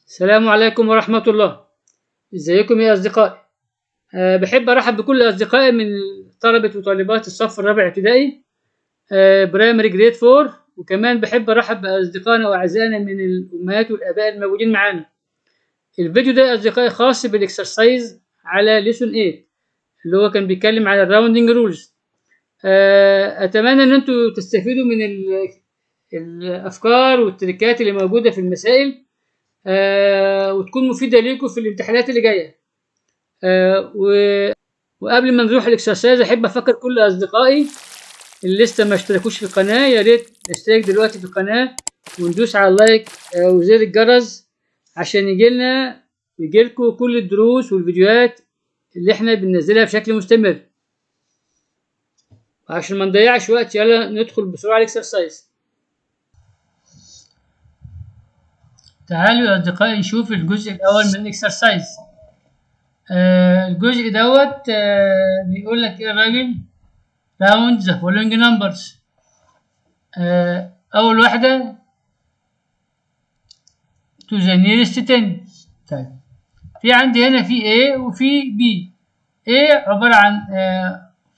السلام عليكم ورحمة الله. ازيكم يا أصدقائي؟ بحب أرحب بكل أصدقائي من طلبة وطالبات الصف الرابع ابتدائي، primary grade 4، وكمان بحب أرحب بأصدقائنا وأعزائنا من الأمهات والآباء الموجودين معانا. الفيديو ده يا أصدقائي خاص بال exercise على lesson 8 اللي هو كان بيتكلم على ال rounding rules. أتمنى إن أنتوا تستفيدوا من الأفكار والتريكات اللي موجودة في المسائل، وتكون مفيدة ليكم في الامتحانات اللي جاية. وقبل ما نروح ال exercise أحب أفكر كل أصدقائي اللي لسه ما اشتركوش في القناة، يا ريت نشترك دلوقتي في القناة وندوس على ال like وزر الجرس عشان يجيلكوا كل الدروس والفيديوهات اللي احنا بننزلها بشكل مستمر. وعشان ما نضيعش وقت يلا ندخل بسرعة ال exercise. تعالوا يا أصدقائي نشوف الجزء الأول من ال exercise. الجزء دوت، بيقول لك إيه الراجل؟ round the following numbers. أول واحدة to the nearest 10. طيب في عندي هنا في A وفي B. A عبارة عن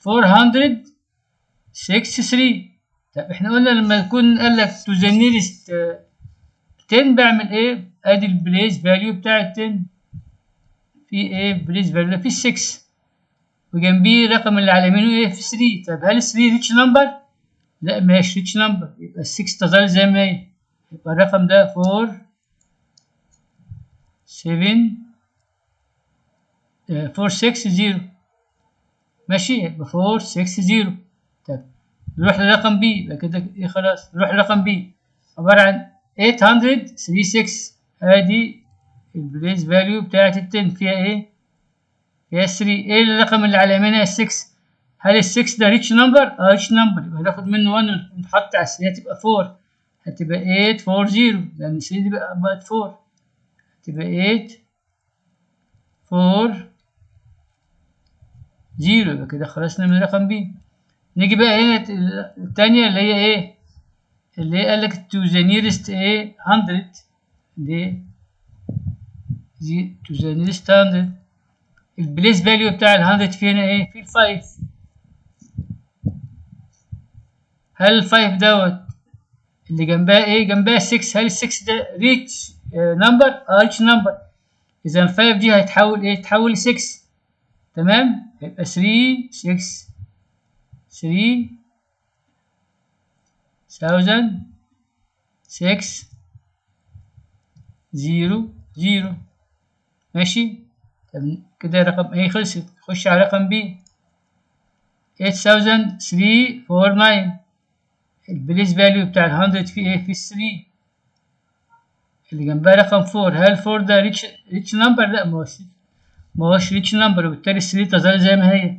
463. طيب احنا قلنا لما يكون قال لك to the nearest 10 بعمل ايه؟ ادي ال place value بتاع ال 10. في ايه place value؟ في 6، وجنبيه الرقم اللي على يمينه ايه؟ في 3. طب هل 3 rich number؟ لا ما هيش rich number، يبقى 6 تظل زي ما هي، يبقى الرقم ده 4 7، 4 6 0. ماشي، يبقى 4 6 0. طب نروح لرقم B، يبقى كده ايه؟ خلاص نروح لرقم B عبارة عن 836. ادي ال place value بتاعت ال 10 فيها ايه؟ فيها 3. ايه الرقم اللي على يمينها؟ 6. هل ال 6 ده rich number؟ rich number، يبقى هناخد منه 1 ونحط على 3 هتبقى 4، هتبقى 8 4 0، لان 3 دي بقت 4، هتبقى 8 4 0. يبقى كده خلصنا من رقم B. نيجي بقى هنا التانية اللي هي ايه؟ اللي هي قال لك to the nearest ايه؟ 100. دي to the nearest 100. ال place value بتاع ال 100 في هنا ايه؟ في 5. هل ال 5 دوت اللي جنبها ايه؟ جنبها 6. هل ال 6 ده rich number؟ rich number. اذا ال 5 دي هيتحول ايه؟ تحول ل 6. تمام، يبقى 3 6 3 thousand 6 0 0. ماشي، طب كده رقم A خلصت. خش على رقم B 8349. ال place value بتاع ال 100 في ايه؟ في 3. اللي جنبها رقم 4. هل 4 ده rich number؟ لا ما هوش rich number، وبالتالي 3 تظل زي ما هي،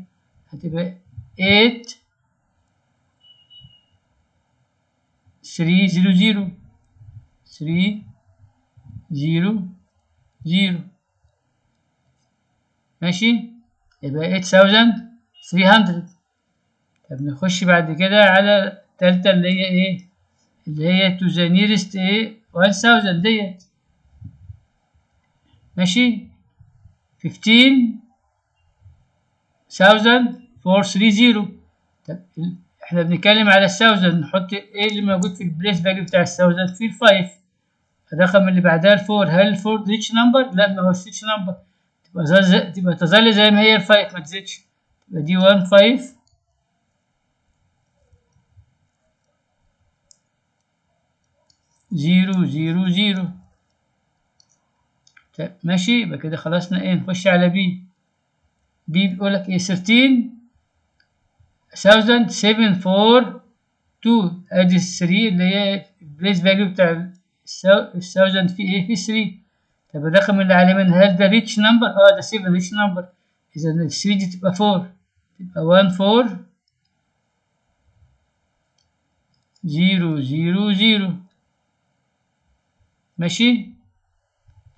هتبقى 8 3 0 0 3 0 0. ماشي، يبقى 8300. طب نخش بعد كده على التالتة اللي هي ايه؟ اللي هي to the nearest ايه؟ 1000 ديت. ماشي، 15430. طب احنا بنتكلم على 1000، نحط ايه اللي موجود في ال place value بتاع 1000؟ في ال 5. الرقم اللي بعدها ال 4. هل ال 4 rich number؟ لا ما هوش rich number، تبقى تظل زي ما هي ال 5 ما تزيدش، تبقى دي 1 5 0 0 0. طيب ماشي، يبقى كده خلصنا ايه؟ نخش على B. B بيقول لك ايه؟ 13742. ادي ال 3 اللي هي ال place value بتاع ال 1000 في ايه؟ في 3. طب الرقم اللي على اليمين هل ده rich number؟ ده 7 rich number، اذا ال 3 دي تبقى 4، تبقى 1 4 0 0 0. ماشي،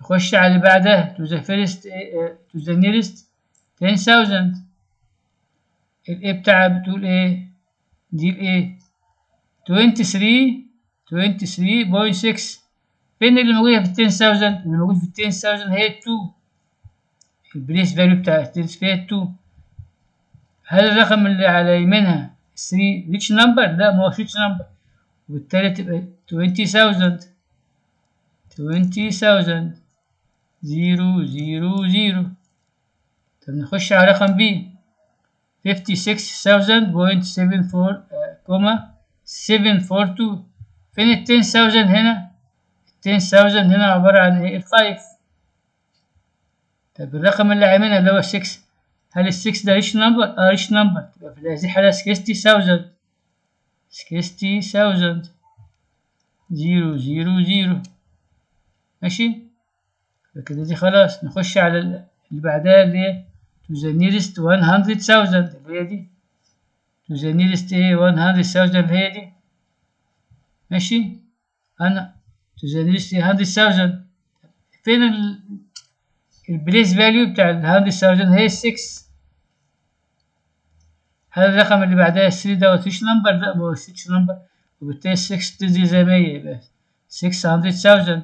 نخش على اللي بعدها to the first، to the nearest 10000. ال A بتاعها بتقول ايه؟ دي ال A 23 23.6. فين اللي موجودة في 10000؟ اللي موجود في 10000 هي 2، ال place value بتاع فيها 2. هل الرقم اللي على يمينها 3 rich number؟ لا، ما هوش rich number، وبالتالي تبقى 20000، 20000 0 0 0. طب نخش على رقم B، 56000.74 comma 742. فين ال 10000 هنا؟ ال 10000 هنا عبارة عن ايه؟ ال 5. طب الرقم اللي عاملها اللي هو 6، هل ال 6 ده rich number؟ اه rich number، تبقى في هذه الحالة 60000، 60000 0 0 0. ماشي، كده دي خلاص. نخش على اللي بعدها اللي هي to the nearest 100,000، اللي هي دي to the nearest ايه؟ 100,000 اللي هي دي. ماشي، أنا to the nearest 100,000. فين ال place value بتاع ال 100,000؟ هي 6. هل الرقم اللي بعدها 3 دوت rich number؟ لا، ما هو rich number، وبالتالي 6 تنزل زي ما هي، يبقى 600,000،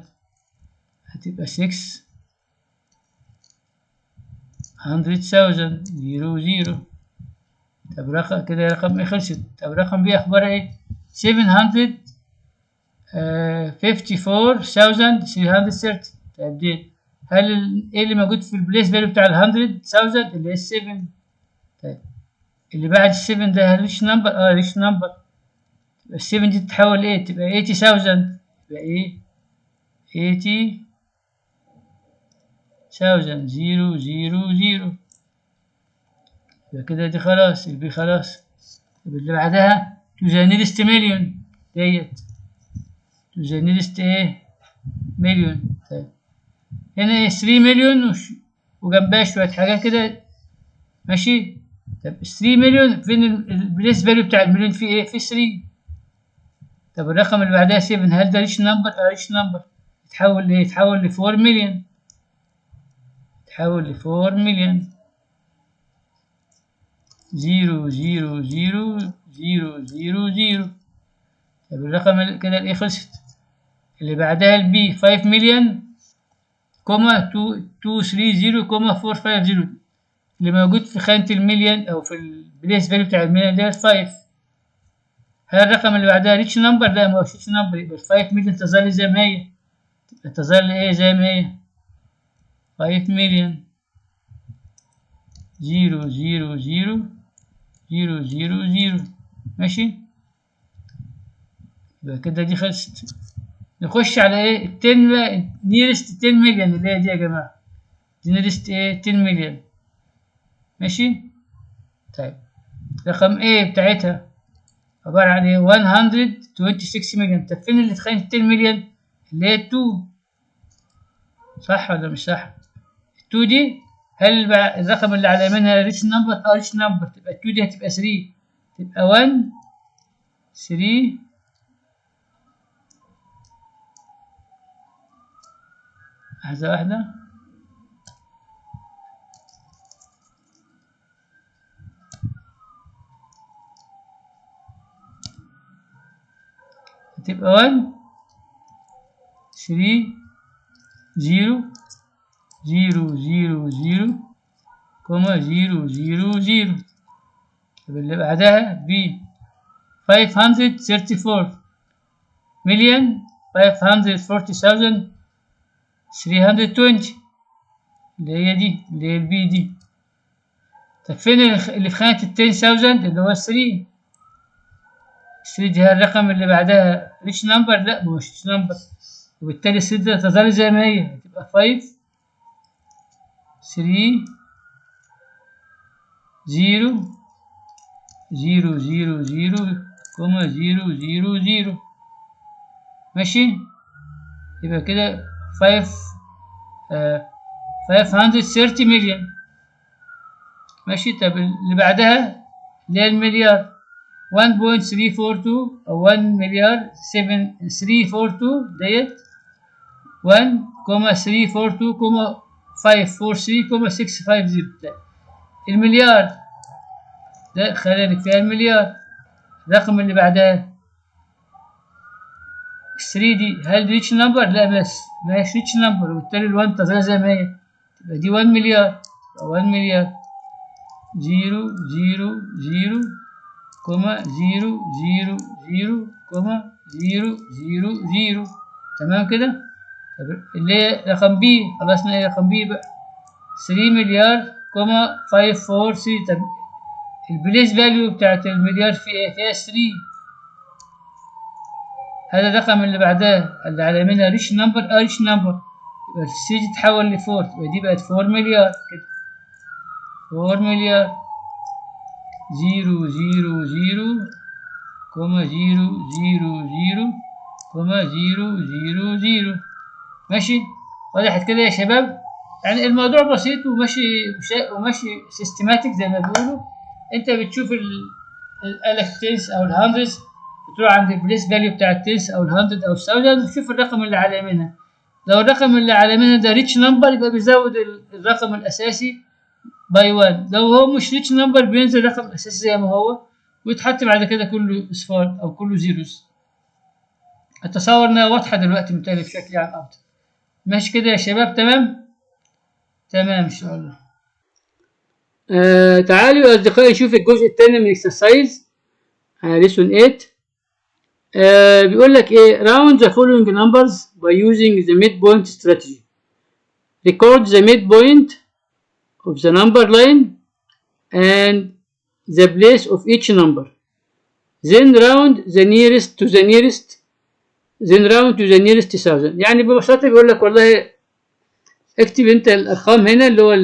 هتبقى 600,000 0 0. طب رقم كده رقم A خلصت. طب رقم B اخبارها ايه؟ 754,330. طيب دي هل ايه اللي موجود في ال place value بتاع ال 100,000؟ اللي هي 7. طيب اللي بعد ال 7 ده rich number؟ اه rich number. ال 7 دي تتحول ايه؟ تبقى 80,000، يبقى ايه؟ 80,000 0 0 0. يبقى كده دي خلاص، ال B خلاص. طب اللي بعدها to the nearest million، ديت to the nearest ايه؟ مليون. طيب هنا ايه؟ 3 مليون وجنبها شوية حاجات كده. ماشي، طب 3 مليون فين ال place value بتاع المليون؟ في ايه؟ في 3. طب الرقم اللي بعدها 7، هل ده rich number؟ اه rich number. يتحول لايه؟ يتحول ل 4 مليون، يتحول ل 4 مليون 0 0 0 0 0 0. طب الرقم كده ال A خلصت. اللي بعدها ال B، 5 مليون comma 2 2 3 0 comma 4 5 0. اللي موجود في خانة المليون أو في ال place value بتاع المليون ده 5. هل الرقم اللي بعدها rich number؟ لا، ما هوش rich number، يبقى 5 مليون تظل زي ما هي، تظل ايه؟ زي ما هي 5 مليون 0 0 0 0 0 0. ماشي، يبقى كده دي خلصت. نخش على ايه؟ ال 10 nearest 10 مليون اللي هي دي يا جماعة، دي nearest ايه؟ 10 مليون. ماشي، طيب رقم A بتاعتها عبارة عن ايه؟ 126 مليون. طب فين اللي في خانة 10 مليون؟ اللي هي 2، صح ولا مش صح؟ 2 دي هل الرقم اللي على يمينها rich number؟ اه rich number، تبقى 2 دي هتبقى 3، تبقى 1 3 لحظة واحدة، هتبقى 1 3 0 0 0 0 comma 0 0 0. طب اللي بعدها B، 534 مليون 540,320 اللي هي دي، اللي هي ال B دي. طب فين اللي في خانة ال 10,000؟ اللي هو 3. 3 دي الرقم اللي بعدها rich number؟ لا، ما هوش rich number، وبالتالي 3 ده تظل زي ما هي، هتبقى 5 3 0 0 0 0 comma 0 0 0. ماشي، يبقى كده 530 مليون. ماشي، طب اللي بعدها اللي هي المليار 1.342 أو 1 مليار 7 342 ديت 1 comma 342 comma 543 comma 650. المليار ده خلينا فيها المليار. الرقم اللي بعدها 3 دي هل دي rich number؟ لا، بس ما هيش rich number، وبالتالي ال1 تظل زي ما هي، تبقى دي 1 مليار، تبقى 1 مليار 0 0 0 comma 0 0 0 comma 0 0 0. تمام كده؟ طب اللي هي رقم B، خلصنا ايه رقم B بقى؟ 3 مليار comma 5 4 3. طب ال place value بتاعت المليار في ايه؟ فيها 3. هذا الرقم اللي بعداه اللي على يمينها rich number، rich number، يبقى ال 3 تتحول ل 4، يبقى دي بقت 4 مليار كده، 4 مليار 0 0 0 comma 0 0 0 comma 0 0 0. ماشي؟ وضحت كده يا شباب؟ يعني الموضوع بسيط وماشي وماشي systematic زي ما بيقولوا. انت بتشوف الالف tens او ال hundreds، بتروح عند ال place value بتاع ال tens او ال hundred او ال thousand وتشوف الرقم اللي على يمينها. لو الرقم اللي على يمينها ده rich number يبقى بيزود الرقم الاساسي by 1، لو هو مش rich number بينزل الرقم الاساسي زي ما هو ويتحط بعد كده كله اصفار او كله zeros. اتصور انها واضحه دلوقتي متهيألي بشكل يعني افضل. ماشي كده يا شباب؟ تمام تمام ان شاء الله. تعالوا يا اصدقائي نشوف الجزء الثاني من exercise lesson 8. بيقول لك ايه؟ round the following numbers by using the midpoint strategy. record the midpoint of the number line and the place of each number, then round the nearest to the nearest then round to the nearest thousand. يعني ببساطة بيقول لك والله اكتب انت الارقام هنا، اللي هو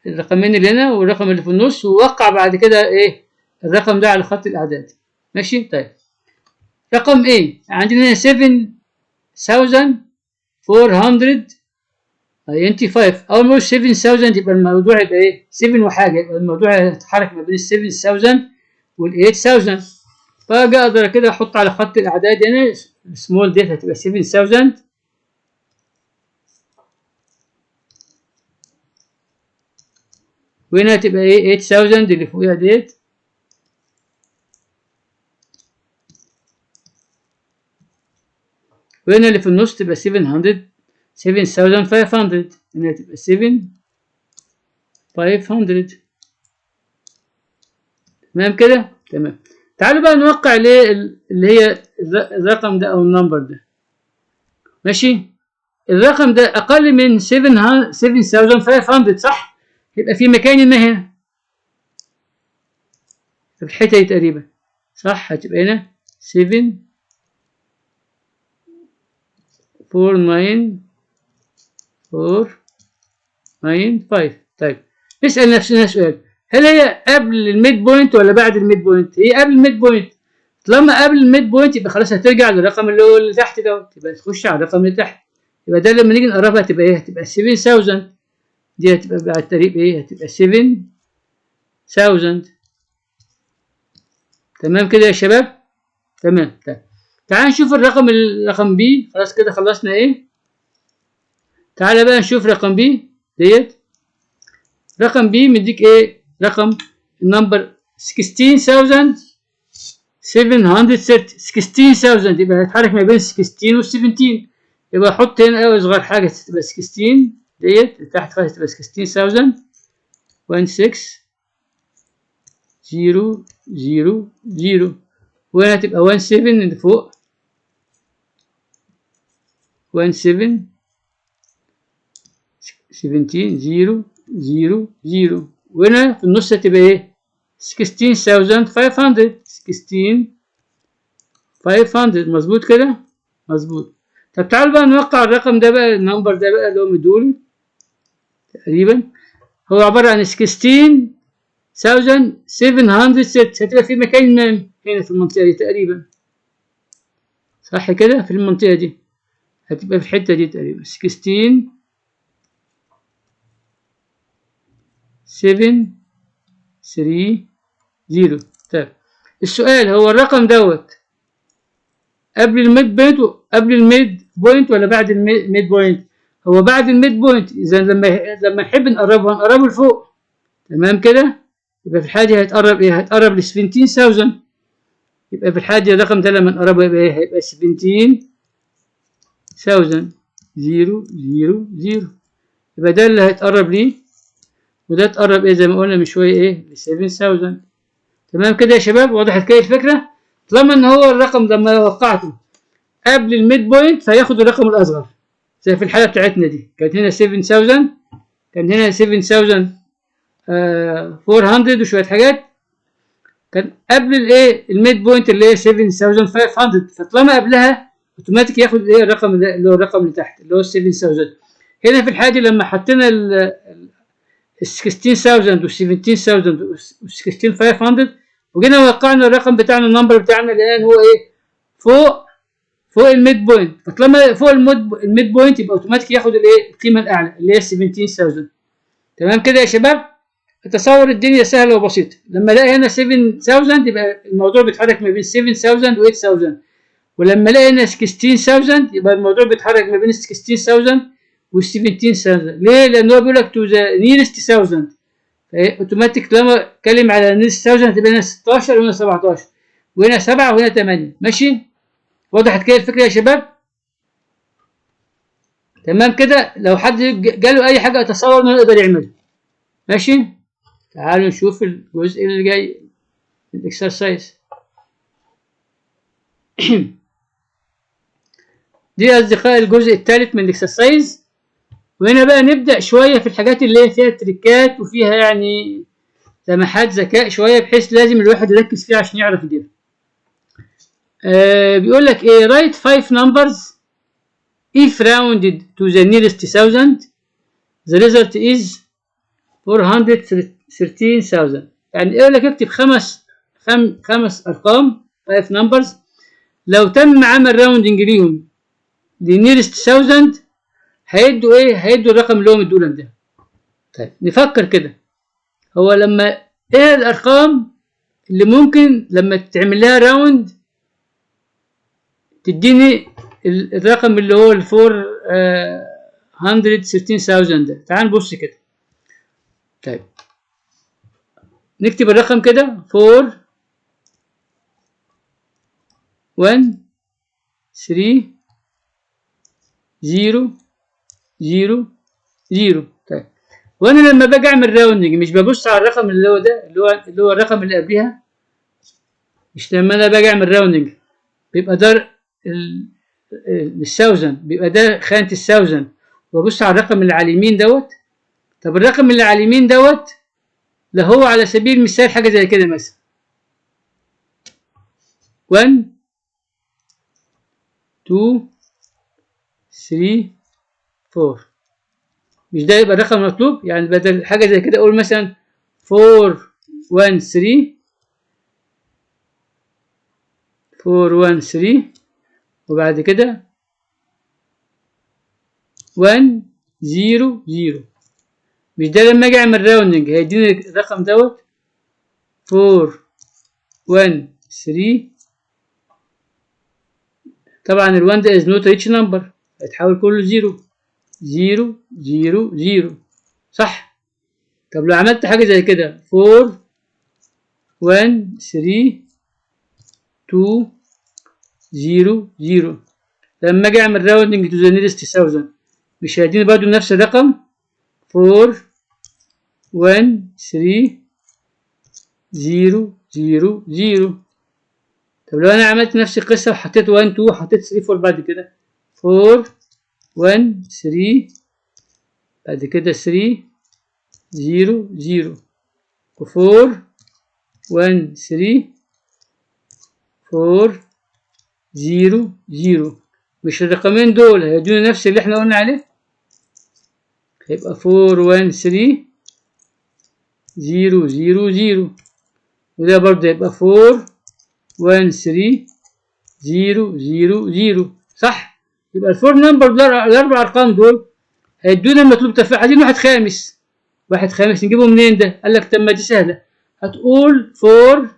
الرقمين اللي هنا والرقم اللي في النص، ووقع بعد كده ايه الرقم ده على خط الاعداد. ماشي؟ طيب، رقم A عندنا هنا 7495. اول ما اقول 7000 يبقى الموضوع يبقى ايه؟ 7 وحاجه، يبقى الموضوع هيتحرك ما بين ال 7000 وال 8000. فاجي اقدر كده احط على خط الاعداد هنا السمول ديت هتبقى 7000، وهنا هتبقى ايه؟ 8000 اللي فوقيها ديت. وهنا اللي في النص تبقى 700، 7500، هنا تبقى 7500. تمام كده؟ تمام. تعالوا بقى نوقع ليه اللي هي الرقم ده او ال number ده. ماشي؟ الرقم ده اقل من 7500، صح؟ يبقى في مكان ما هنا في الحته دي تقريبا، صح؟ هتبقى هنا 7 4 9 4 9 5. طيب، نسأل نفسنا سؤال: هل هي قبل ال midpoint ولا بعد ال midpoint؟ هي قبل ال midpoint. طالما قبل ال midpoint يبقى خلاص هترجع للرقم اللي هو اللي تحت دوت، يبقى تخش على الرقم اللي تحت. يبقى ده لما نيجي نقربها هتبقى ايه؟ هتبقى 7000. دي هتبقى بعد تقريب ايه؟ هتبقى 7000. تمام كده يا شباب؟ تمام. طيب، تعال نشوف الرقم B. خلاص كده خلصنا A. تعالى بقى نشوف رقم B ديت. رقم B مديك ايه؟ رقم ال number 16730. 16000 يبقى هيتحرك ما بين 16 و 17، يبقى احط هنا اصغر حاجه تبقى 16 ديت، تحت خالص تبقى 16000، 1 6 0 0 0، وهنا تبقى 1 7 اللي فوق، 1 7 17 0 0 0، وهنا في النص هتبقى ايه؟ 16500، 16500. مظبوط كده؟ مظبوط. طب تعالوا بقى نوقع الرقم ده بقى، ال number ده بقى اللي هو مدولي تقريبا هو عبارة عن 16706. هتبقى في مكان ما هنا في المنطقة دي تقريبا، صح كده؟ في المنطقة دي، هتبقى في الحتة دي تقريبا، 16 7 3 0. طيب، السؤال هو الرقم دوت قبل ال midpoint، قبل ال midpoint ولا بعد ال midpoint؟ هو بعد ال midpoint. اذا لما نحب نقربها نقربه لفوق. تمام كده؟ يبقى في الحاله دي هيتقرب ايه؟ هيتقرب ل 17000. يبقى في الحالة دي الرقم ده لما نقربه يبقى ايه؟ هيبقى 17,000 0 0 0. يبقى ده اللي هيتقرب ليه، وده اتقرب ايه زي ما قلنا من شوية ايه؟ ل 7000. تمام كده يا شباب؟ وضحت كده الفكرة؟ طالما ان هو الرقم لما وقعته قبل ال midpoint فياخد الرقم الاصغر، زي في الحالة بتاعتنا دي كانت هنا 7000، كان هنا 7400 وشوية حاجات، كان قبل الايه؟ ال midpoint اللي هي 7500، فطالما قبلها اوتوماتيك ياخد الايه؟ الرقم ده اللي هو الرقم اللي تحت اللي هو 7000. هنا في الحالة دي لما حطينا ال 16000 و 17000 و 16500 وجينا وقعنا الرقم بتاعنا، ال number بتاعنا، لان هو ايه؟ فوق ال midpoint، فطالما فوق ال midpoint يبقى اوتوماتيك ياخد الايه؟ القيمة الاعلى اللي هي 17000. تمام كده يا شباب؟ تصور الدنيا سهلة وبسيطه. لما الاقي هنا 7000 يبقى الموضوع بيتحرك ما بين 7000 و 8000، ولما الاقي هنا 16000 يبقى الموضوع بيتحرك ما بين 16000 و 17000. ليه؟ لان هو بيقول لك to the nearest 1000، اوتوماتيك لما اتكلم على nearest 1000 تبقى هنا 16 وهنا 17 وهنا 7 وهنا 8. ماشي؟ وضحت كده الفكرة يا شباب؟ تمام كده؟ لو حد جاله اي حاجة اتصور انه يقدر يعملها. ماشي؟ تعالوا نشوف الجزء اللي جاي من ال exercise. دي يا اصدقائي الجزء الثالث من ال exercise، وهنا بقى نبدا شوية في الحاجات اللي هي فيها تريكات وفيها يعني لمحات ذكاء شويه، بحيث لازم الواحد يركز فيها عشان يعرف يجيبها. بيقول لك ايه؟ write five numbers if rounded to the nearest thousand the result is 413,000. يعني يقول لك اكتب خمس ارقام، 5 numbers، لو تم عمل rounding ليهم ل nearest 1000 هيدوا ايه؟ هيدوا الرقم اللي هو مديهولك ده. طيب نفكر كده، هو لما ايه الارقام اللي ممكن لما تعمل لها round تديني الرقم اللي هو ال 413,000 ده؟ تعال نبص كده. طيب نكتب الرقم كده: 4 1 3 0 0 0. طيب وانا لما باجي اعمل rounding مش ببص على الرقم اللي هو ده، اللي هو الرقم اللي قبلها؟ مش لما انا باجي اعمل rounding بيبقى ده ال thousand، بيبقى ده خانة ال thousand، وابص على الرقم اللي على اليمين دوت؟ طب الرقم اللي على اليمين دوت ده هو على سبيل المثال حاجة زي كده مثلا 1 2 3 4، مش ده يبقى الرقم المطلوب؟ يعني بدل حاجة زي كده أقول مثلا 4 1 3 4 1 3 وبعد كده 1 0 0، مش ده لما اجي اعمل rounding هيديني الرقم دوت؟ 4 1 3. طبعا ال 1 ده is not rich number، هيتحول كله 0 0 0 0، صح؟ طب لو عملت حاجة زي كده 4 1 3 2 0 0، لما اجي اعمل rounding to the nearest 1000 مش هيديني برضو نفس الرقم؟ 4 1 3 0 0 0. طب لو انا عملت نفس القصة وحطيت 1 2 وحطيت 3 4، بعد كده 4 1 3 بعد كده 3 0 0 و 4 1 3 4 0 0، مش الرقمين دول هيدونا نفس اللي احنا قلنا عليه؟ هيبقى 4 1 3 0 0 0، وده برضه يبقى 4 1 3 0 0 0، صح؟ يبقى ال four number، الاربع ارقام دول هيدونا المطلوب. تفاح، عايزين واحد خامس. واحد خامس نجيبه منين ده؟ قال لك طب ما دي سهله، هتقول 4.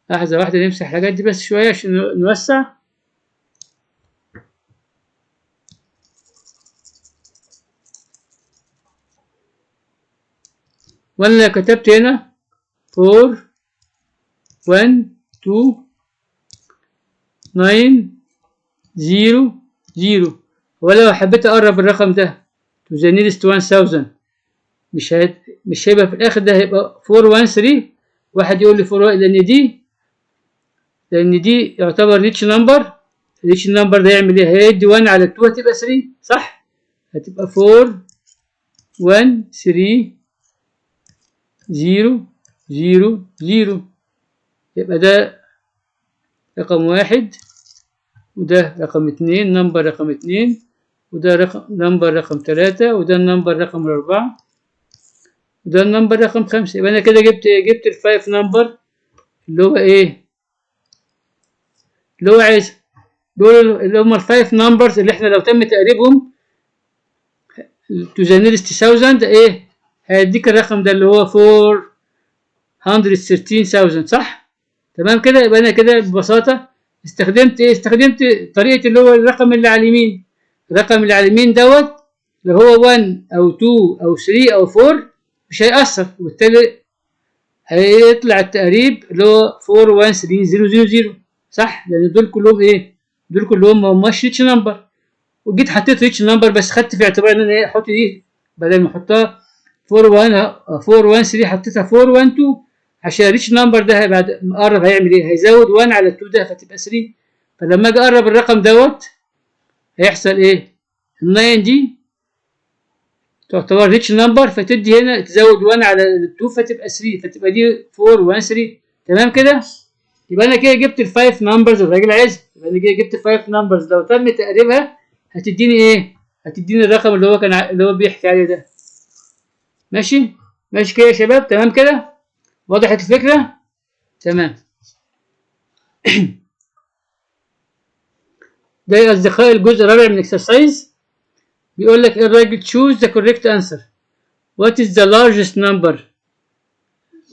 لحظة واحدة نمسح الحاجات دي بس شوية عشان نوسع. وانا كتبت هنا 4 1 2 9 0 0. ولو حبيت اقرب الرقم ده to the nearest 1000، مش هيبقى في الاخر ده هيبقى 4 1 3؟ واحد يقول لي 4، لان دي يعتبر rich number. rich number ده يعمل ايه؟ هيدي 1 على 2، هتبقى 3، صح؟ هتبقى 4 1 3 0 0 0. يبقى ده رقم واحد، وده رقم اتنين، number رقم اتنين، وده رقم number رقم تلاتة، وده ال number رقم أربعة، وده ال number رقم خمسة. يبقى أنا كده جبت ال five number اللي هو إيه؟ اللي هو عايز. دول اللي هم ال five numbers اللي احنا لو تم تقريبهم to the nearest 1000، ايه؟ هيديك الرقم ده اللي هو 413,000، صح؟ تمام كده. يبقى انا كده ببساطة استخدمت ايه؟ استخدمت طريقة اللي هو الرقم اللي على اليمين. الرقم اللي على اليمين دوت اللي هو 1 او 2 او 3 او 4 مش هيأثر، وبالتالي هيطلع التقريب اللي هو 4 1 3 0 0 0، صح؟ لان دول كلهم ايه؟ دول كلهم ما هماش rich number. وجيت حطيت rich number، بس خدت في اعتبار ان انا ايه؟ احط دي بدل ما احطها 4 1 4 1 3 حطيتها 4 1 2، عشان rich number ده بعد ما اقرب هيعمل ايه؟ هيزود 1 على 2 ده فتبقى 3. فلما اجي اقرب الرقم دوت هيحصل ايه؟ ال 9 دي تعتبر rich number، فتدي هنا تزود 1 على 2 فتبقى 3، فتبقى دي 4 1 3. تمام كده؟ يبقى انا كده جبت ال five numbers الراجل عايزها. يبقى انا كده جبت ال five numbers، لو تم تقريبها هتديني ايه؟ هتديني الرقم اللي هو كان اللي هو بيحكي عليه ده. ماشي؟ ماشي كده يا شباب؟ تمام كده؟ وضحت الفكرة؟ تمام. ده يا أصدقائي الجزء الرابع من exercise. بيقول لك الراجل: choose the correct answer. What is the largest number?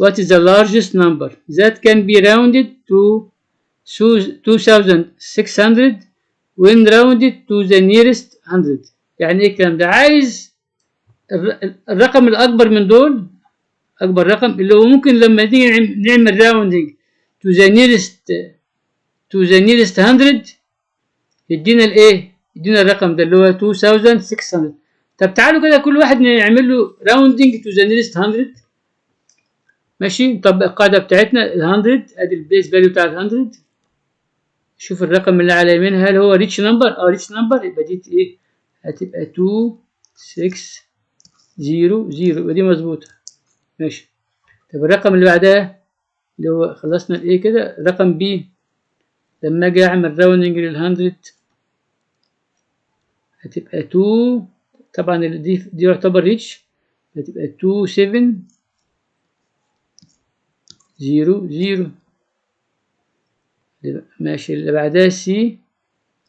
What is the largest number that can be rounded to 2600 when rounded to the nearest 100؟ يعني ايه الكلام ده؟ عايز الرقم الأكبر من دول، أكبر رقم اللي هو ممكن لما نيجي نعمل rounding to the nearest 100 يدينا الايه؟ يدينا الرقم ده اللي هو 2600. طب تعالوا كده كل واحد نعمل له rounding to the nearest 100. ماشي، نطبق القاعدة بتاعتنا. ال 100، ادي ال place value بتاع ال 100. شوف الرقم اللي على يمينها، هل هو rich number؟ اه، rich number. يبقى دي ايه؟ هتبقى 2 6 0 0، يبقى دي مظبوطة. ماشي. طب الرقم اللي بعدها اللي هو خلصنا ال A كده، رقم B، لما اجي اعمل rounding لل 100 هتبقى 2. طبعا دي يعتبر rich، هتبقى 2 7 0 0. ماشي. اللي بعدها C،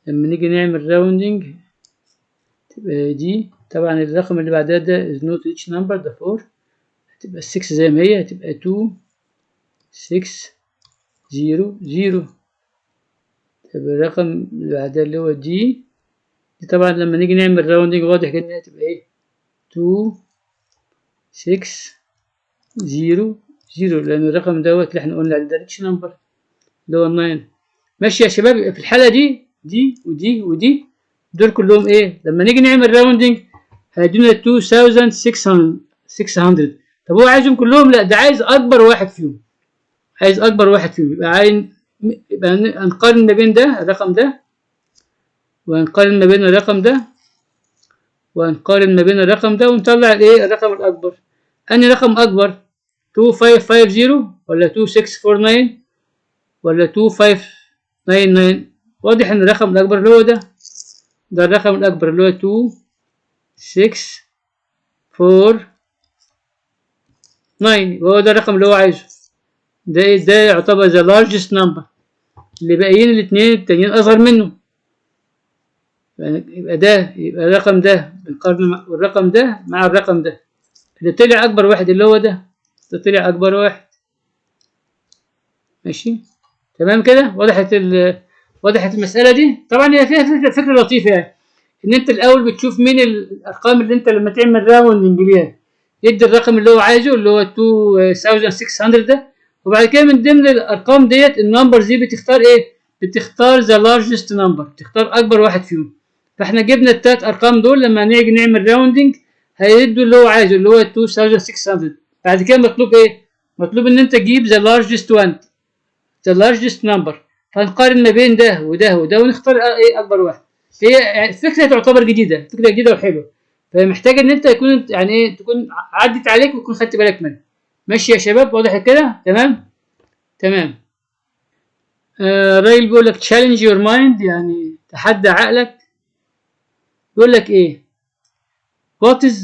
لما نيجي نعمل rounding تبقى دي، طبعا الرقم اللي بعدها ده is not rich number، ده 4، هتبقى 6 زي ما هي، هتبقى 2 6 0 0. طب الرقم اللي بعدها اللي هو D، دي طبعا لما نيجي نعمل rounding واضح كده انها تبقى ايه؟ 2 6 0 0، لان الرقم دوت اللي احنا قلنا عليه ده rich number اللي هو 9. ماشي يا شباب؟ يبقى في الحالة دي، دي ودي ودي، دول كلهم ايه؟ لما نيجي نعمل rounding هيدونا 2600 600. طب هو عايزهم كلهم؟ لا، ده عايز اكبر واحد فيهم، عايز اكبر واحد فيهم. يبقى عايز يبقى هنقارن ما بين ده، الرقم ده، وهنقارن ما بين الرقم ده، وهنقارن ما بين الرقم ده، ونطلع الايه؟ الرقم الاكبر. انهي رقم اكبر؟ 2550 ولا 2649 ولا 2599؟ واضح ان الرقم الاكبر اللي هو ده، ده الرقم الاكبر اللي هو 2 6 4 9، وهو ده الرقم اللي هو عايزه. ده ايه؟ ده يعتبر the largest number. اللي باقيين الاثنين التانيين اصغر منه. يبقى ده، يبقى الرقم ده بنقارن الرقم ده مع الرقم ده، اللي طلع اكبر واحد اللي هو ده، ده طلع اكبر واحد. ماشي، تمام كده؟ وضحت المسألة دي؟ طبعا هي فيها فكرة لطيفة، يعني ان انت الاول بتشوف مين الارقام اللي انت لما تعمل rounding ليها يدي الرقم اللي هو عايزه، اللي هو 2600 ده. وبعد كده من ضمن الارقام ديت، ال numbers دي، بتختار ايه؟ بتختار the largest number، بتختار اكبر واحد فيهم. فاحنا جبنا التلات ارقام دول، لما نيجي نعمل rounding هيدوا اللي هو عايزه، اللي هو 2600. بعد كده مطلوب ايه؟ مطلوب ان انت تجيب the largest one، the largest number. فنقارن ما بين ده وده وده ونختار ايه؟ اكبر واحد. هي فكرة تعتبر جديده، فكرة جديدة وحلوه، فمحتاج ان انت يكون يعني ايه، تكون عدت عليك وتكون خدت بالك منها. ماشي يا شباب؟ واضح كده؟ تمام. الراجل بيقول لك challenge your mind، يعني تحدى عقلك. بيقول لك ايه؟ what is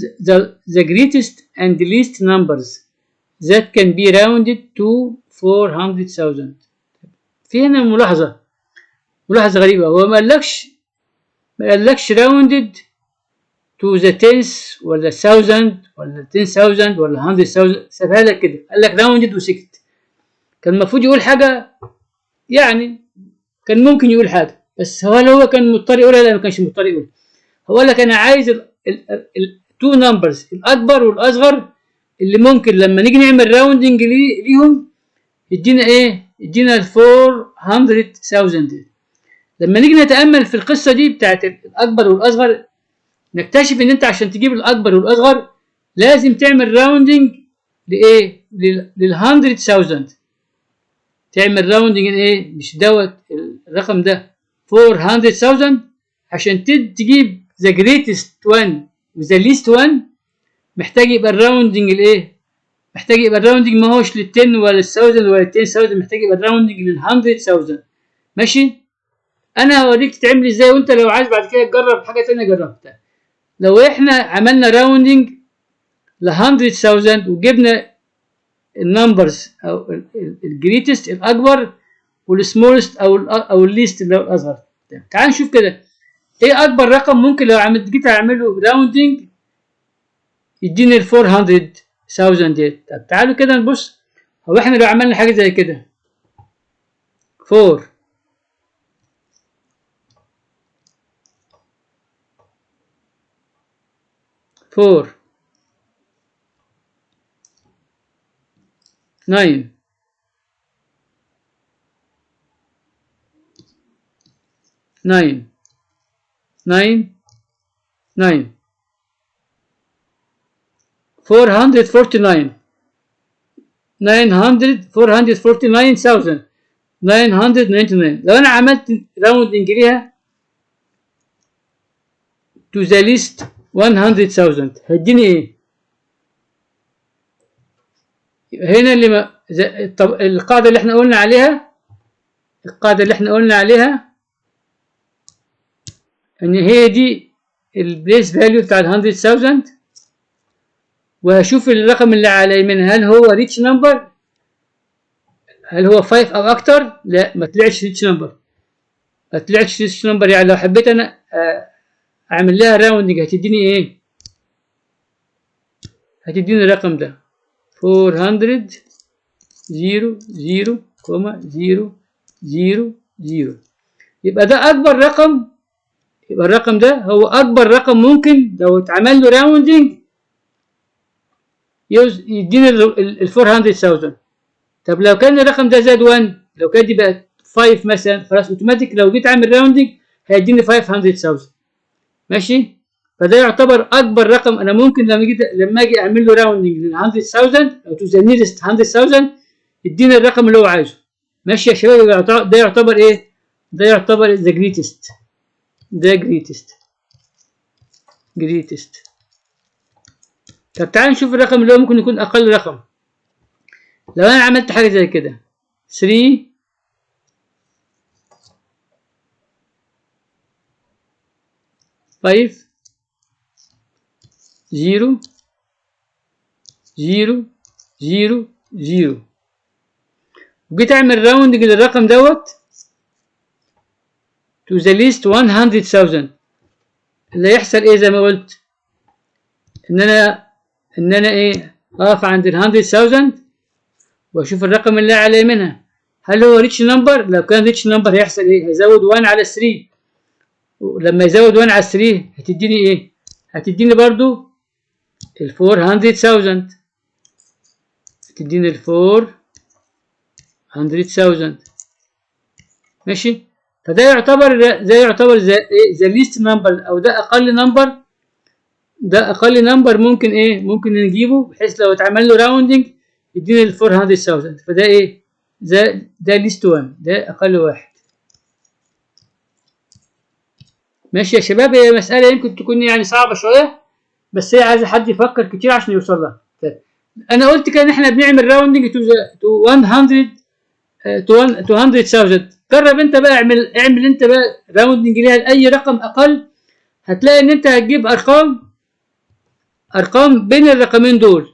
the greatest and the least numbers that can be rounded to 400,000؟ في هنا ملاحظة، ملاحظة غريبة. هو ما قالكش rounded to the tens ولا thousand ولا 10,000 ولا 100,000. سابها لك كده، قال لك rounded وسكت. كان المفروض يقول حاجة، يعني كان ممكن يقول حاجة، بس هل هو كان مضطر يقولها؟ لا، ما كانش مضطر يقول. هو قال لك انا عايز ال two numbers، الاكبر والاصغر، اللي ممكن لما نيجي نعمل rounding ليهم يدينا ايه؟ يدينا ال 400,000. لما نيجي نتامل في القصة دي بتاعت الاكبر والاصغر، نكتشف ان انت عشان تجيب الاكبر والاصغر لازم تعمل rounding لايه؟ لل 100,000. تعمل rounding ايه؟ مش دوت الرقم ده 400,000. عشان تجيب the greatest one و the least one محتاج يبقى ال rounding الايه؟ محتاج يبقى ال rounding ما هوش لل 10 ولا ال 1000 ولا ال 10,000، محتاج يبقى ال rounding لل 100,000. ماشي؟ انا هوريك تتعمل ازاي، وانت لو عايز بعد كده تجرب حاجة ثانية جربتها. لو احنا عملنا rounding ل 100,000 وجبنا ال numbers او ال greatest الاكبر وال smallest او ال least اللي هو الاصغر. تعال نشوف كده ايه اكبر رقم ممكن لو عملت جيت اعمله rounding يديني ال 400,000 ديت. طب تعالوا كده نبص. هو احنا لو عملنا حاجة زي كده، 4 4 9 9 9 9 449 900 449,999، لو انا عملت rounding ليها to the least 100,000 هيديني ايه؟ يبقى هنا اللي ما طب القاعدة اللي احنا قلنا عليها، القاعدة اللي احنا قلنا عليها ان هي دي ال place value بتاع ال 100,000، وهشوف الرقم اللي على يمينها هل هو rich number؟ هل هو 5 او اكتر؟ لا، ما طلعش rich number، ما طلعش rich number. يعني لو حبيت انا اعمل لها rounding هتديني ايه؟ هتديني الرقم ده 400 0 0 comma 0 0 0. يبقى ده اكبر رقم، يبقى الرقم ده هو اكبر رقم ممكن لو اتعمل له rounding يديني ال 400,000. طب لو كان الرقم ده زاد 1، لو كان دي بقت 5 مثلا، خلاص اوتوماتيك لو جيت اعمل rounding هيديني 500,000. ماشي؟ فده يعتبر اكبر رقم انا ممكن لما اجي اعمل له rounding لل 100,000 او to the nearest 100,000 يديني الرقم اللي هو عايزه. ماشي يا شباب؟ ده يعتبر ايه؟ ده يعتبر the greatest، ده greatest، greatest. طب تعال نشوف الرقم اللي هو ممكن يكون اقل رقم. لو انا عملت حاجة زي كده، 3 5 0 0 0 0، وجيت اعمل rounding للرقم دوت to the least 100,000، اللي يحصل ايه؟ زي ما قلت ان انا ايه؟ اقف عند ال 100,000 واشوف الرقم اللي على يمينها هل هو rich number؟ لو كان rich number هيحصل ايه؟ هيزود 1 على 3. ولما يزود 1 على 3 هتديني ايه؟ هتديني برضو ال 400,000، هتديني ال 100,000. ماشي. فده يعتبر، ده يعتبر the least number، او ده اقل number، ده اقل number ممكن ايه، ممكن نجيبه بحيث لو اتعمل له rounding يدينا ال 400,000. فده ايه، ده least one، ده اقل واحد. ماشي يا شباب. هي مسألة يمكن تكون يعني صعبة شوية، بس هي عايزة حد يفكر كتير عشان يوصل لها. طيب أنا قلت كده إن إحنا بنعمل rounding to 100 to 200,000. جرب أنت بقى، اعمل أنت بقى rounding ليها لأي رقم أقل، هتلاقي إن أنت هتجيب أرقام بين الرقمين دول،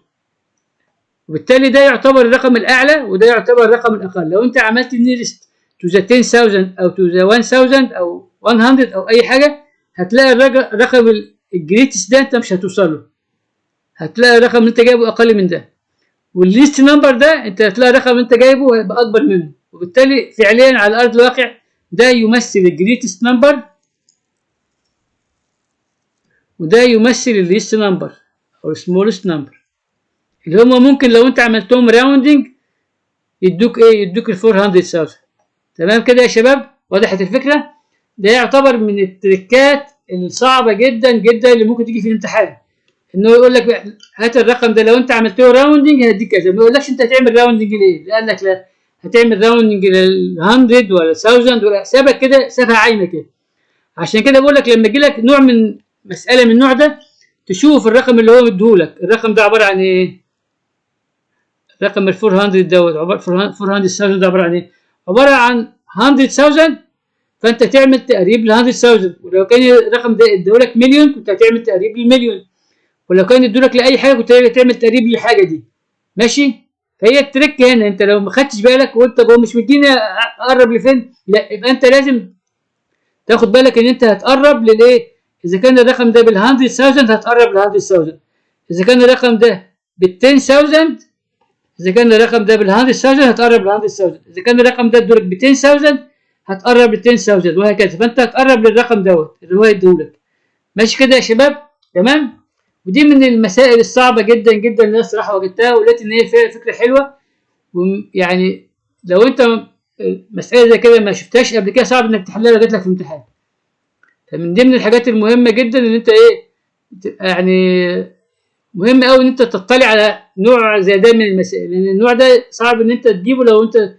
وبالتالي ده يعتبر الرقم الأعلى وده يعتبر الرقم الأقل. لو أنت عملت nearest to the 10,000 أو to the 1,000 أو 100 أو أي حاجة، هتلاقي الرقم ال greatest ده أنت مش هتوصل له، هتلاقي الرقم اللي أنت جايبه أقل من ده، وال least number ده أنت هتلاقي الرقم اللي أنت جايبه هيبقى أكبر منه، وبالتالي فعليا على أرض الواقع ده يمثل ال greatest number وده يمثل ال least number أو smallest number، اللي هما ممكن لو أنت عملتهم rounding يدوك إيه؟ يدوك ال 400,000. تمام كده يا شباب؟ وضحت الفكرة؟ ده يعتبر من التريكات الصعبة جدا جدا اللي ممكن تيجي في الامتحان، انه يقول لك هات الرقم ده لو انت عملت له rounding هيديك كذا، ما يقولكش انت هتعمل rounding ليه؟ قال لك لا هتعمل rounding لل 100 ولا 1000 ولا سابك كده، سابها عايمه كده. عشان كده بقول لك لما يجي لك نوع من مسألة من النوع ده تشوف الرقم اللي هو مديهولك، الرقم ده عبارة عن ايه؟ رقم ال 400 دوت عبارة 400,000 ده عبارة عن ايه؟ عبارة عن 100,000، فانت تعمل تقريب ل 100,000، ولو كان الرقم ده ادولك مليون كنت هتعمل تقريب للمليون، ولو كان ادولك لاي حاجه كنت هتعمل تقريب للحاجه دي. ماشي؟ فهي ال trick هنا، انت لو ما خدتش بالك وانت هو مش مديني اقرب لفين، لا يبقى انت لازم تاخد بالك ان انت هتقرب للايه؟ اذا كان الرقم ده بال 100,000 هتقرب لل 100,000، اذا كان الرقم ده بال 10,000، اذا كان الرقم ده بال 100,000 هتقرب لل 100,000، اذا كان الرقم ده ادولك ب 10,000 هتقرب ل 10,000 وهكذا. فانت هتقرب للرقم دوت اللي هو يديهولك. ماشي كده يا شباب؟ تمام؟ ودي من المسائل الصعبة جدا جدا اللي انا الصراحة واجهتها، ولقيت ان هي فكرة حلوة، ويعني لو انت مسألة زي كده ما شفتهاش قبل كده صعب انك تحلها لو جات لك في امتحان. فمن ضمن الحاجات المهمة جدا ان انت ايه، يعني مهم قوي ان انت تطلع على نوع زي ده من المسائل، لان النوع ده صعب ان انت تجيبه لو انت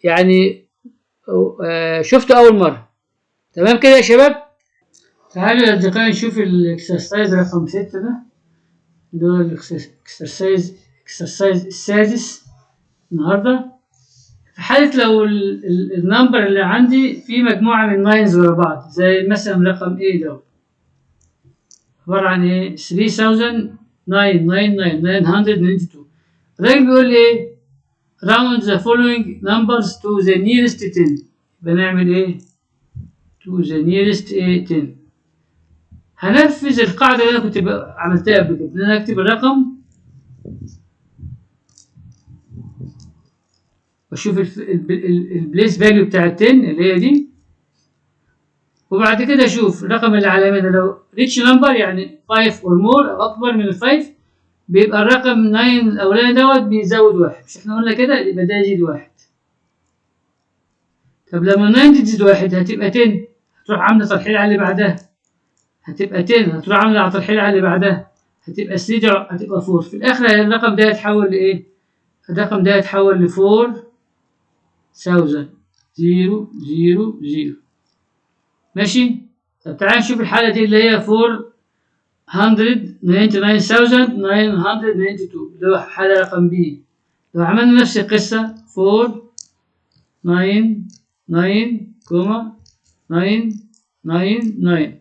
يعني شفته اول مرة. تمام كده يا شباب؟ تعالوا يا اصدقائي نشوف ال exercise رقم 6 ده، اللي هو ال exercise السادس النهارده. في حالة لو ال number اللي عندي فيه مجموعة من nines ورا بعض، زي مثلا رقم A ده عبارة عن ايه؟ 3999,992. الراجل بيقول لي ايه؟ round the following numbers to the nearest 10. بنعمل ايه؟ to the nearest 10. هنفذ القاعدة اللي أنا كنت عملتها قبل كده، إن أنا أكتب الرقم وأشوف ال place value بتاع ال 10 اللي هي دي، وبعد كده أشوف الرقم اللي على يمينه لو rich number يعني 5 or more أو أكبر من ال 5 بيبقى الرقم 9 الأولاني دوت بيزود 1، مش إحنا قلنا كده؟ يبقى ده يزيد 1. طب لما 9 دي تزيد 1 هتبقى 10، هتروح عاملة ترحيل على اللي بعدها هتبقى 10، هتروح عاملة ترحيل على اللي بعدها هتبقى 3، هتبقى 4. في الآخر الرقم ده هيتحول لإيه؟ الرقم ده هيتحول ل 4000 0 0 0. ماشي؟ طب تعالى نشوف الحالة دي اللي هي 499,992 اللي هو حالة رقم B. لو عملنا نفس القصة 499,999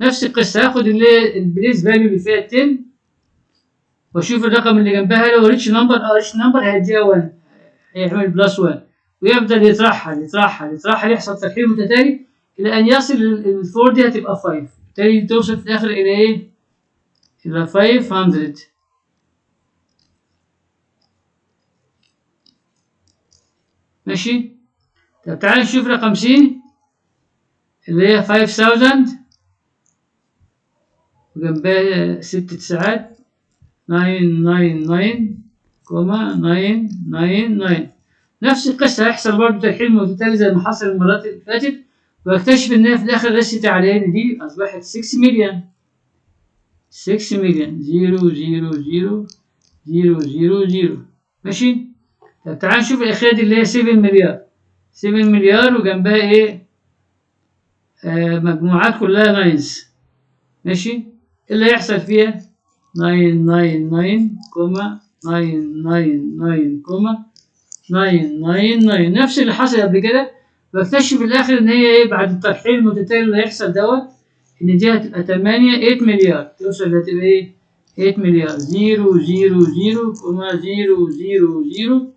نفس القصة، هاخد اللي هي ال place value اللي فيها 10 واشوف الرقم اللي جنبها لو rich number، rich number هيديها 1، هيعمل plus 1 ويفضل يترحل يترحل يترحل، يحصل ترحيل متتالي إلى أن يصل ال 4 دي هتبقى 5، بالتالي توصل في الآخر إلى إيه؟ إلى 500. ماشي؟ طب تعالى نشوف رقم C اللي هي 5000 وجنبها 6 تسعات 999,999. نفس القصة هيحصل برضه ترحيل متتالي زي ما حصل المرات اللي فاتت، واكتشف ان هي في الاخر رست على ان دي اصبحت 6 مليون، 6 مليون 0 0 0 0 0 0. ماشي. طب تعال نشوف الاخيرة دي اللي هي 7 مليار، 7 مليار وجنبها ايه؟ مجموعات كلها nines. ماشي. ايه اللي هيحصل فيها؟ 9 9 9 comma 9 9 9 comma 9 9 9، نفس اللي حصل قبل كده. بكتشف في الاخر ان هي ايه بعد الترحيل المتتالي اللي هيحصل دوت، ان دي هتبقى 8 8 مليار، توصل هتبقى ايه؟ 8 مليار 0 0 0 comma 0 0 0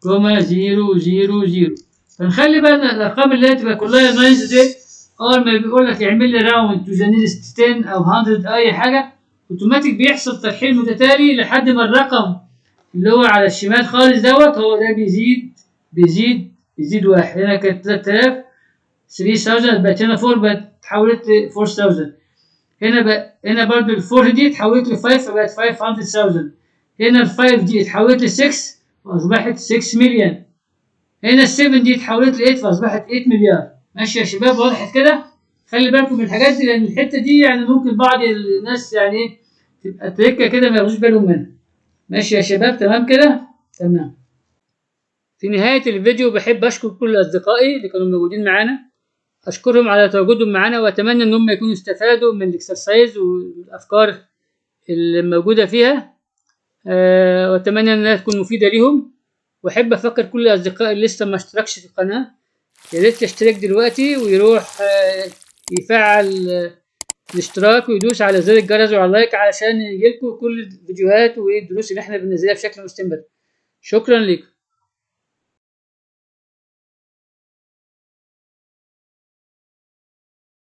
comma 0 0 0. فنخلي بالنا الارقام اللي هي تبقى كلها nines دي، اول ما بيقول لك اعمل لي round to the nearest 10 او 100 اي حاجه، اوتوماتيك بيحصل ترحيل متتالي لحد ما الرقم اللي هو على الشمال خالص دوت هو ده بيزيد بيزيد بيزيد واحد. هنا كانت 3000، 3000، بقت هنا 4، بقت اتحولت ل 4000. هنا بقى هنا برضو ال 4 دي اتحولت ل 5 فبقت 500,000. هنا ال 5 دي اتحولت ل 6 فاصبحت 6 مليون. هنا ال 7 دي اتحولت ل 8 فاصبحت 8 مليار. ماشي يا شباب؟ وضحت كده؟ خلي بالكم من الحاجات دي، لان الحته دي يعني ممكن بعض الناس يعني ايه تبقى تركه كده ما ياخدوش بالهم منها. ماشي يا شباب؟ تمام كده؟ تمام. في نهاية الفيديو بحب أشكر كل أصدقائي اللي كانوا موجودين معانا، أشكرهم على تواجدهم معانا، وأتمنى إن هم يكونوا استفادوا من ال exercise والأفكار اللي موجودة فيها، وأتمنى إنها تكون مفيدة ليهم. وأحب أفكر كل أصدقائي اللي لسه ما اشتركش في القناة، يا ريت يشترك دلوقتي ويروح يفعل الاشتراك ويدوس على زر الجرس وعلى ال like علشان يجيلكوا كل الفيديوهات والدروس اللي احنا بننزلها بشكل مستمر. شكرا لكم.